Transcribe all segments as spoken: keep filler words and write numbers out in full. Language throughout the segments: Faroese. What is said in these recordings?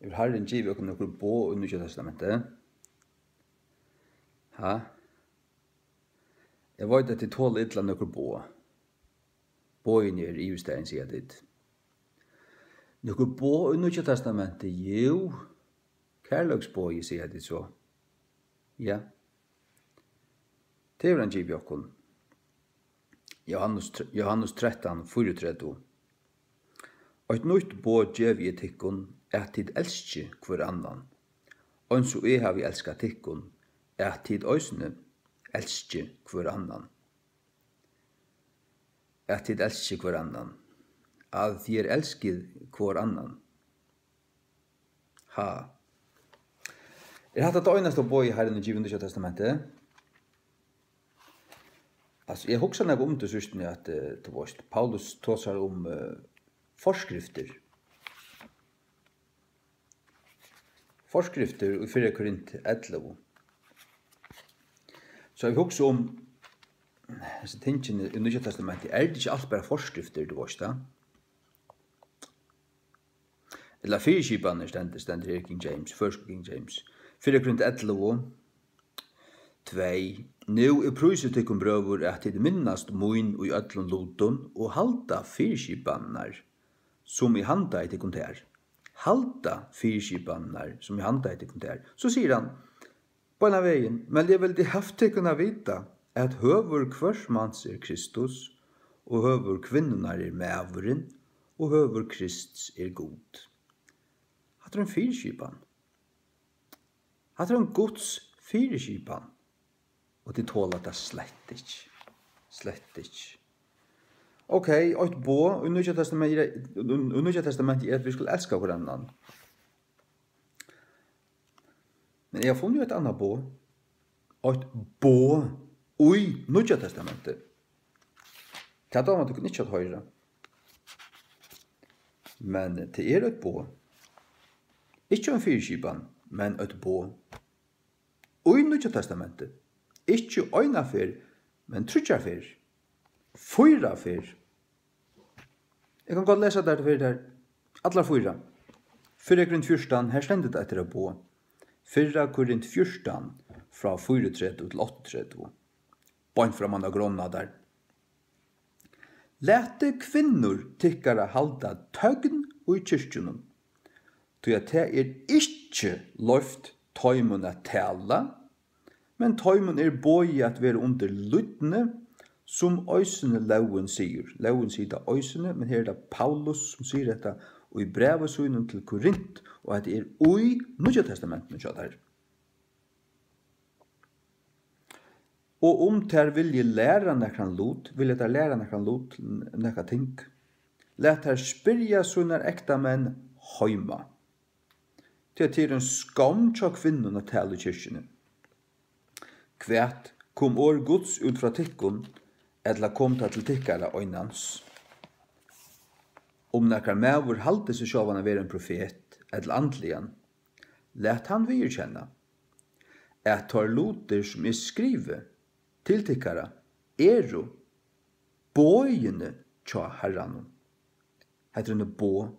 Hevur Harrin givið okkum nøkur boð í Nýggja Testamenti? Ha? Eg veit, at tit tola illa nøkur boð. Boðini eru yvirstaðin, siga tit. Nøkur boð í Nýggja Testamenti? Jú, kærleiksboðið, siga tit so. Ja. Tað hevur hann givið okkum. Johannes tr-, Johannes trettan, fýraogtretivu. Eitt nýtt boð gevi eg tykkum, at tit elski hvør annan. Eins og eg havi elskað tykkum, at tit eisini elski hvør annan. At tit elski hvør annan. At tit elskið hvør annan. Ha. Er hatta tað einasta boðið, Harrin hevur givið í Nýggja Testamenti? Altso, eg hugsaði nakað um tað síðstuni, at, eh, tú veist, Paulus tosar um, eh, forskriftir. Forskriftir í fyrra Korint ellivu. So eg hugsi um hesi tingini í Nýggja Testamenti, er tað ikki alt bara forskriftir, tú veist tað? Ella fyriskipanir stendur, stendur her í King James, føroysku King James. Fyrra Korint ellivu, tvey. Nú eg prísi tykkum, brøður, at tit minnast mín í øllum lutum og halda fyriskipanirnar, sum eg handaði tykkum tær. Halda fyriskipanirnar, sum eg handaði tykkum tær. So sigur hann, beinan vegin, men eg vildi havt tykkum at vita, at høvur hvørs mans er Kristus, og høvur kvinnunnar er maðurin, og høvur Krists er Gud. Hatta er ein fyriskipan. Hatta er ein Guds fyriskipan. Og tit tola tað slett ikki. Slett ikki. Ok, eitt boð í Nýggja Testamenti, í Nýggja Testamenti er, at vit skulu elska hvør annan. Men eg havi funnið eitt annað boð. Eitt boð í Nýggja Testamenti. Tað dámar tykkum ikki at hoyra. Men tað er eitt boð. Ikki ein fyriskipan, men eitt boð. Í Nýggja Testamenti. Ikki eina ferð, men tríggjar ferð. Fýra ferð. Eg kann gott lesa tær, tær, tær allar fýra. Fyrra Korint fjúrtan, her stendur tað eftir at boða. Fyrra Korint fjúrtan, frá fýraogtretivu til áttaogtretivu. Beint fram á grunn á tær. Latið kvinnur tykkara halda tøgn í kirkjunum, tí at tað er ikki loyvt teimum at tala, men teimum er boðið at vera undir lydni, sum eisini lógin sigur. Lógin sigur tað eisini, men her er tað Paulus, sum sigur hetta í brævi sínum til Korint, og hetta er í Nýggja Testamentinum hjá tær. Og um tær vilja læra nakran lut, vilja tær læra nakran lut, n-, nakað ting, lat tær spyrja sínar ektamenn heima. Tí at tað er ein skomm hjá kvinnum at tala í kirkjuni. Hvat, kom orð Guds út frá tykkum, ella kom tað til tykkara einans? Um nakar maður haldi seg sjálvan at vera ein profet, ella andligan, lat hann viðurkenna, at teir lutir, sum eg skrivi til tykkara, eru boðini hjá Harranum. Hetta er eini boð,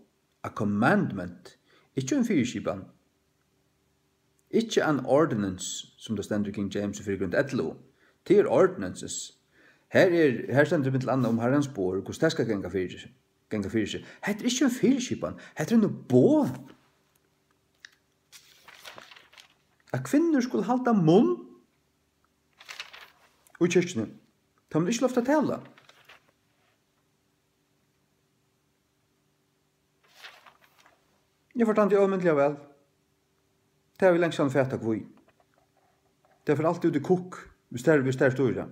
a commandment, ikki ein fyriskipan, ikki an ordinance, sum tað stendur í King James í fyrra Korint ellivu. Tað er ordinances. Her er, her stendur millum annað um Harrans borð, hvussu tað skal ganga fyri, ganga fyri seg. Hetta er ikki ein fyriskipan, hetta er eini boð. At kvinnur skulu halda munn í kirkjuni. Tað er ikki loyvt at tala. Eg forstandi ómetaliga væl. Tað havi eg langt síðan fatað hví. Tað fer altíð út í kukk, hvis tær, hvis tær stýra.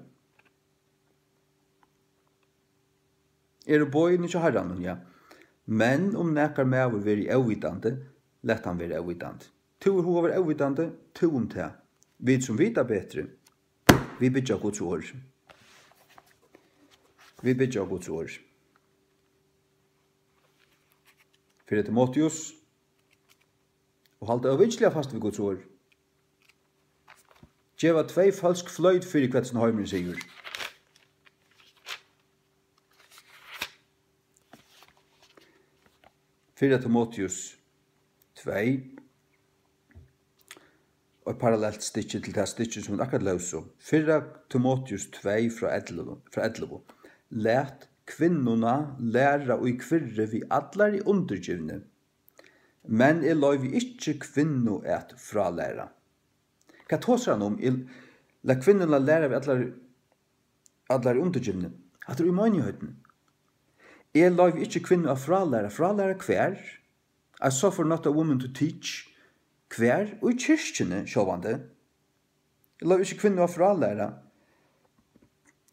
Eru boðini hjá Harranum, ja. Men um nakar maður verður óvitandi, lat hann vera óvitandi. Tú hevur hug at vera óvitandi, tú um tað. Vit sum vita betri, vit byggja á Guds orð. Vit byggja á Guds orð. Fyrra Timoteus, og halda øvitsliga fast við Guds orð. Geva tvey følsk floyt fyri, hvat sum heimurin sigur. Fyrra Timoteus, tvey. Og eitt parallelt stykki til tað stykki, sum vit akkurát lósu. Fyrra Timoteus tvey frá ellivu, frá ellivu. Lat kvinnuna læra í kvirri við allari undirgivni, men eg loyvi ikki kvinnu at frálæra. Hvat tosar hann um? Eg, lat kvinnuna læra við allari, allari undirgivni. Hatta er í meinigheitini. Eg loyvi ikki kvinnu at frálæra. Frálæra hvar? I suffer not a woman to teach. Hvar? Í kirkjuni, sjálvandi. Eg loyvi ikki kvinnu at frálæra.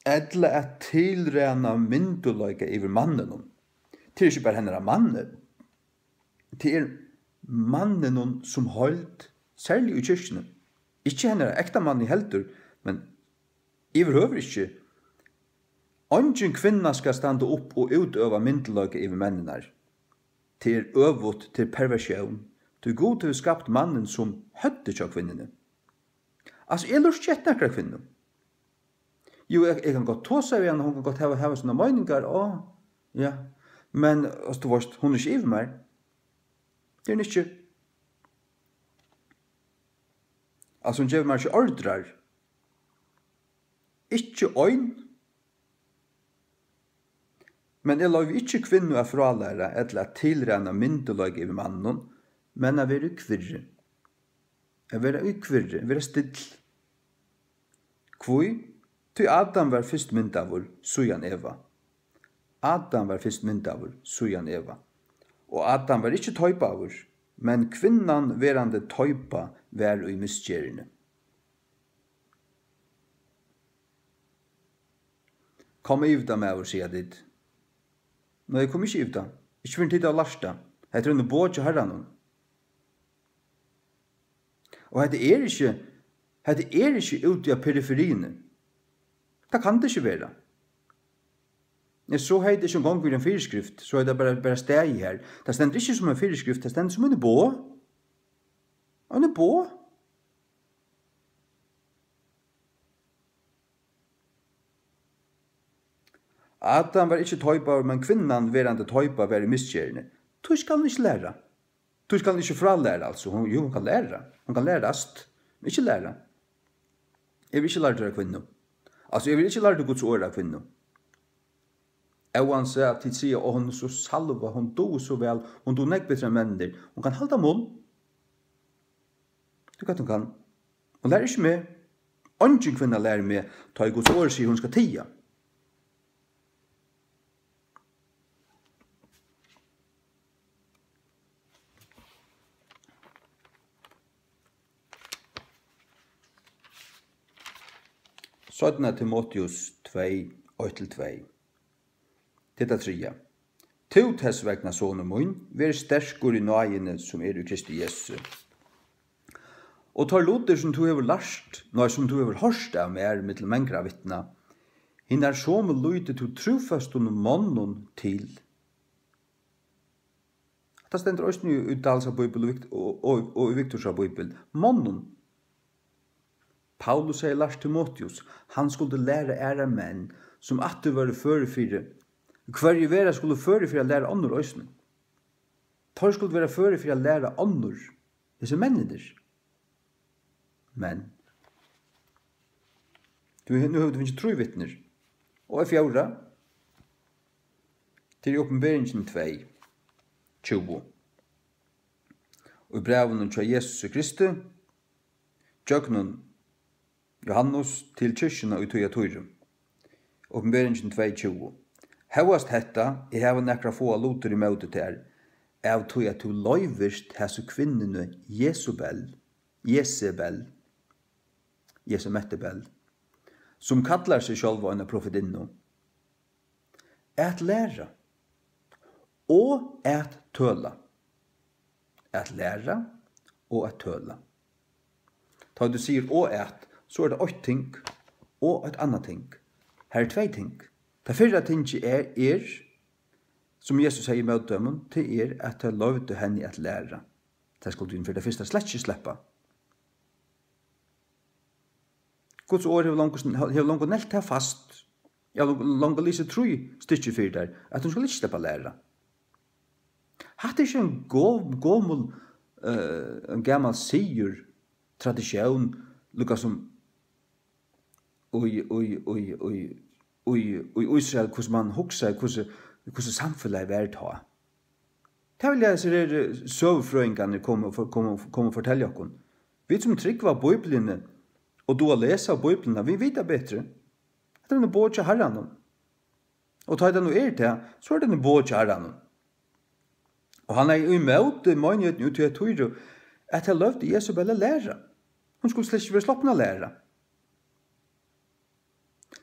Ella at tilræna myndugleika yvir manninum. Tað er ikki bara hennara manni. Tað er manninum sum heild, serliga í kirkjuni. Ikki hennara ektamanni heldur, men yvirhøvur ikki. Eingin kvinna skal standa upp og útøva myndugleika yvir menninar. Tað er øvugt, tað er perversión, tí Gud hevur skapt mannin sum høvdið hjá kvinnuni. Altso, eg lurti ikki eftir nakra kvinnu. Jú, eg, eg kann gott tosa við hana, hon kann gott hava, hava sínar meiningar, á, ja. Men, altso, tú veist, hon er ikki yvir mær. Tað er hon ikki. Altso, hon gevur mær ikki ordrar. Ikki ein. Men eg loyvi ikki kvinnu at frálæra ella at tilræna myndugleika yvir manninum, men at vera í kvirri. At vera í kvirri, vera still. Hví? Tí Adam var fyrst myndaður, síðan Eva. Adam var fyrst myndaður, síðan Eva. Og Adam var ikki teipaður, men kvinnan, verandi teipað, var í misgerðini. Kom yvir tað, maður, siga tit. Nei, eg komi ikki yvir tað. Ikki fyrr enn tit hava lært tað. Hetta er eini boð hjá Harranum. Og hetta er ikki, hetta er ikki úti á periferiini. Tað kann tað ikki vera. Nei, so hevði tað ikki eingong verið ein fyriskrift, so hevði tað bara, bara staðið har. Tað stendur ikki sum ein fyriskrift, tað stendur sum eini boð. Eini boð. Adam var ikki teipaður, men kvinnan, verandi teipað, var í misgerðini. Tí skal hon ikki læra. Tí skal hon ikki frálæra, altso. Hon, jú, hon kann læra. Hon kann lærast, men ikki læra. Eg vil ikki lærdur av kvinnu. Altso, eg vil ikki lærdur Guds orð av kvinnu. Óansæð at tit siga, "Ó, hon er so salvað, hon dugir so væl, hon dugir nógv betri enn menninir." Hon kann halda munn. Tú, hvat hon kann. Hon lærir ikki meg. Eingin kvinna lærir meg, tá ið Guds orð sigur, hon skal tiga. Seinna Timoteus tvey, eitt til tvey. Tað er tað triðja. Tú tess vegna, sonur mín, ver sterkur í náðini, sum er í Kristi Jesu. Og teir lutir, sum tú hevur lært, nei, sum tú hevur hoyrt av mær millum mangra vitna, hinar somu líti tú trúføstum monnum til. Hatta stendur eisini í, í Dahls bíbel og Vikt-, og, og, og í Viktors bíbel. Monnum. Paulus hevði lært Timoteus, hann skuldi læra aðrar menn, sum aftur vóru førir fyri. Hvørji vera skulu førir fyri at læra onnur eisini. Teir skuldu vera førir fyri at læra onnur, hesir menninir. Men tú, nú hevur tú fingið trý vitnir. Og eitt fjórða, tað er Opinberingin tvey, tjúgu. Og í brævinum hjá Jesusi Kristi, gjøgnum Johannes til kirkjuna í Thyatira. Opinberingin tvey tjúgu. Hóast hetta, eg havi nakrar fáar lutir ímóti tær, av tí at tú loyvist hasi kvinnuni Jesubel, Jesebel, Jesemetebel, sum kallar seg sjálva eina profetinnu, at læra og at tøla. At læra og at tøla. Tá tú sigur "og at", so er tað eitt ting og eitt annað ting. Har er tvey ting. Tað fyrra tingið er, er, sum Jesus segði ímóti teimum, tað er, at tey loyvdu henni at læra. Tað skuldi hon fyri tað fyrsta slett ikki sleppa. Guds orð hevur longu sn-, hevur longu nelt tað fast. Eg havi longu, longu lisið trý stykki fyri tær, at hon skal ikki sleppa at læra. Hatta er ikki ein go-, gomul, eh, ein gamal siður, traditión, líka sum í, í, í, í, í, í Ísrael, hvussu mann hugsaði, hvussu, hvussu samfelagið var tá. Tað vilja hesir her, eh, søgufrøðingarnir koma og for-, koma, koma og fortelja okkum. Vit sum trúgva Bíbliuni og duga at lesa Bíbliuna, vit vita betri. Hetta er nú boð hjá Harranum. Og tá ið tað nú er tað, so er tað nú boð hjá Harranum. Og hann hevði ímóti meinigheitini úti í Týru, at tað loyvdi Jesebel at læra. Hon skuldi slett ikki verið sloppin at læra.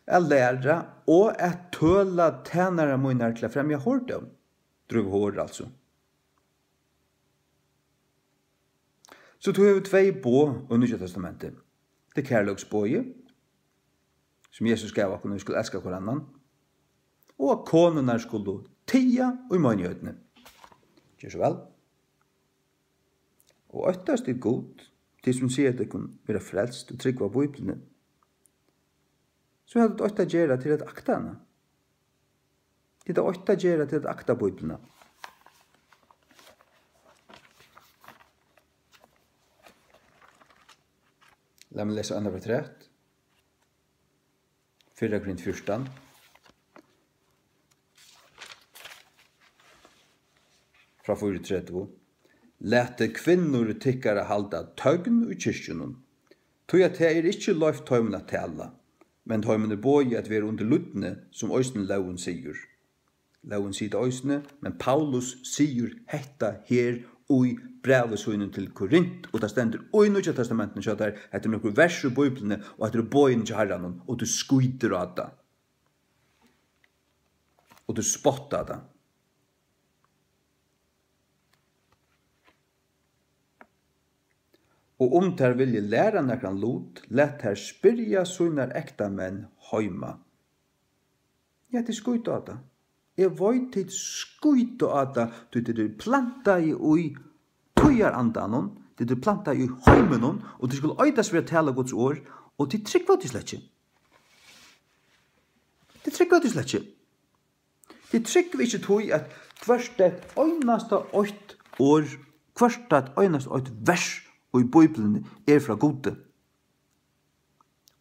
At læra og at tøla tænarar mínar til at fremja hordóm. Drøv hor, altso. So tú hevur tvey boð í Nýggja Testamenti. Tað er kærleiksboðið, sum Jesus gav okkum, at vit skulu elska hvør annan, og at konurnar skulu tiga í meinigheitini. Ger so væl. Og óttast tit Gud, tit sum siga tykkum vera frelst og trúgva Bíbliuni, so hava tit eitt at gera til at akta hana. Tit hava eitt at gera til at akta Bíbliuna. Lat meg lesa annað afturat. Fyrra Korint fjúrtan, frá fýraogtretivu. Latið kvinnur tykkara halda tøgn í kirkjunum, tí at tað er ikki loyvt teimum at tala, men teimum er boðið at vera undir lydni, sum eisini lógin sigur. Lógin sigur tað eisini, men Paulus sigur hetta her í brævi sínum til Korint, og tað stendur í Nýggja Testamentinum hjá tær, hetta er nøkur vers í Bíbliuni, og hetta eru boðini hjá Harranum, og tú skítur á tað. Og tú spottar tað. Og um tær vilja læra nakran lut, lat tær spyrja sínar ektamenn heima. Ja, tit skíta á tað. Eg veit, tit skíta á tað, tí tit eru plantaði í tíðarandanum, tit eru plantaði í heiminum, og tit skulu eitast vera at tala Guds orð, og tit trúgva tí slett ikki. Tit trúgva tí slett ikki. Tit trúgva ikki tí, at hvørt eitt einasta eitt orð, hvørt eitt einasta eitt vers í Bíbliuni er frá Gudi.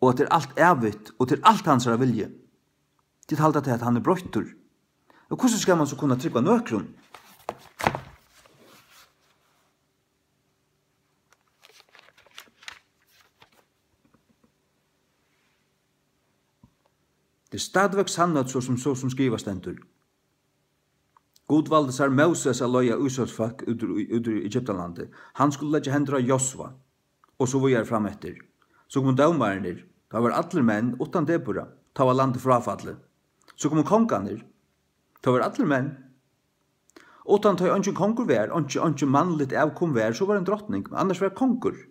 Og at tað er alt ævigt, og tað er alt hansara vilji. Tit halda tað, at hann er broyttur. Og hvussu skal mann so kunna trúgva nøkrum? Tað er stadigvæk sannheit, so sum, so sum skrivað stendur. Gud valdi sær Móses at leiða Ísraelsfólk út úr, út úr Egyptalandi. Hann skuldi leggja hendur á Josva, og so víðari fram eftir. So komu dómararnir, tá vóru allir menn, uttan Debora, tá var landið fráfallið. So komu kongarnir, tá vóru allir menn. Uttan tá ið eingin kongur var, einki, einki mannligt avkom var, so var ein drotning, men annars var kongur.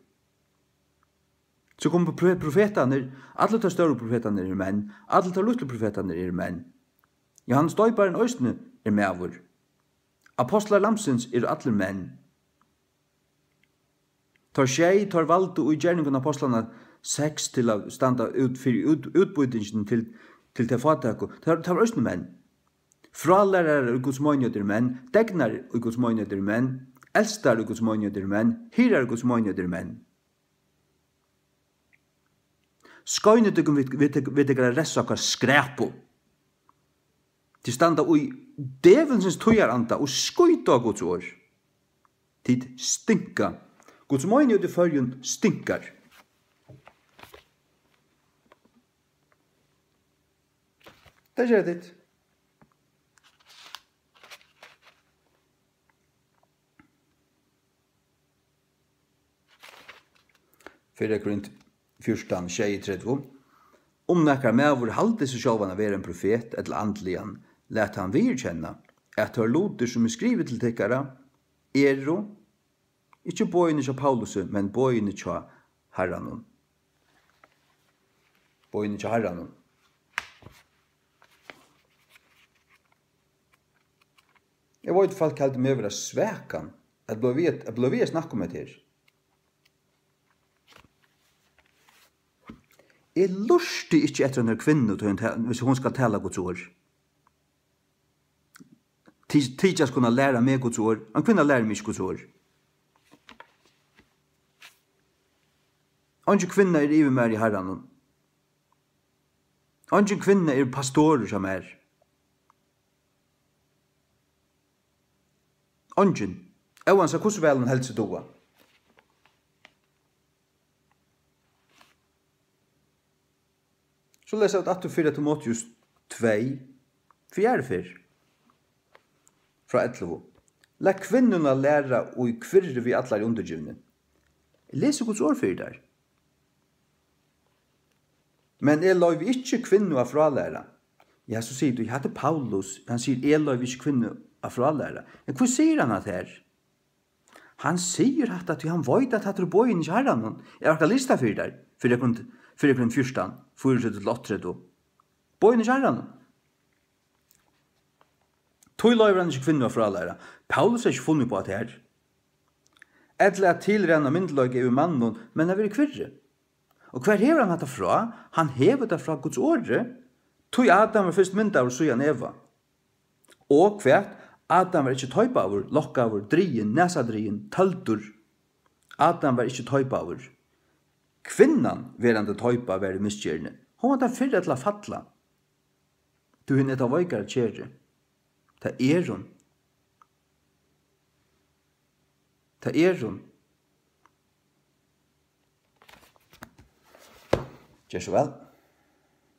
So komu pro-, profetarnir, allir teir stóru profetarnir eru menn, allir teir lítlu profetarnir eru menn. Jóhannes Doyparin eisini er maður. Apostlar Lambsins eru allir menn. Teir sjey, teir valdu í Gerningum Apostlanna seks til at standa út fyri út-, útbýtingin til, til tey fátæku. Teir, teir vóru eisini menn. Frálærarar í Guds meinigheit eru menn, degnar í Guds meinigheit eru menn, elstar í Guds meinigheit eru menn, hirðar í Guds meinigheit eru menn. Skeinið tykkum við, við, við tykkara ressa okkara skræpu. Tit standa í djevulsins tíðaranda og skíta á Guds orð. Tit stinka. Guds meinigheit í Føroyum stinkar. Tað gera tit. Fyrra Korint fjúrtan, sjeyogtretivu. Um nakar maður haldi seg sjálvan at vera ein profet ella andligan, lat hann viðurkenna, at teir lutir, sum er skrivið til tykkara, eru ikki boðini hjá Paulusi, men boðini hjá Harranum. Boðini hjá Harranum. Eg veit, fólk halda meg vera svakan at blíva við, at blíva við at snakka um hetta her. Eg lurti ikki eftir einari kvinnu, tá hon ta-, hvis hon skal tala Guds orð. Ty-, tykjast kunna læra meg Guds orð. Ein kvinna lærir meg ikki Guds orð. Eingin kvinna er yvir mær í Harranum. Eingin kvinna er pastorur hjá mær. Eingin. Óansæð hvussu væl hon heldur seg duga. So lesa vit aftur fyrra Timoteus tvey, fyri aðru ferð, frá ellivu. Lat kvinnuna læra í kvirri við allari undirgivni. Eg lesi Guds orð fyri tær. Men eg loyvi ikki kvinnu at frálæra. Ja, so sigur tú, ja, hatta er Paulus, hann sigur, eg loyvi ikki kvinnu at frálæra. Men hví sigur hann hatta her? Hann sigur hatta, tí hann veit, at hatta eru boðini hjá Harranum. Eg orki at lesa fyri tær, fyri okkum, fyri okkum fjúrtan, fýraogtretivu til áttaogtretivu. Boðini hjá Harranum. Tí loyvir hann ikki kvinnu at frálæra. Paulus hevur ikki funnið upp á tað her. Ella at tilræna myndugleika yvir manninum, men at vera í kvirri. Og hvar hevur hann hatta frá? Hann hevur tað frá Guds orði. Tí Adam var fyrst myndaður, síðan Eva. Og hvat? Adam var ikki teipaður, lokkaður, drigin, nasadrigin, tøldur. Adam var ikki teipaður. Kvinnan, verandi teipað, var í misgerðini. Hon var tann fyrra til at falla. Tú, hon er tað veikara kerið. Tað er hon. Tað er hon. Ger so væl.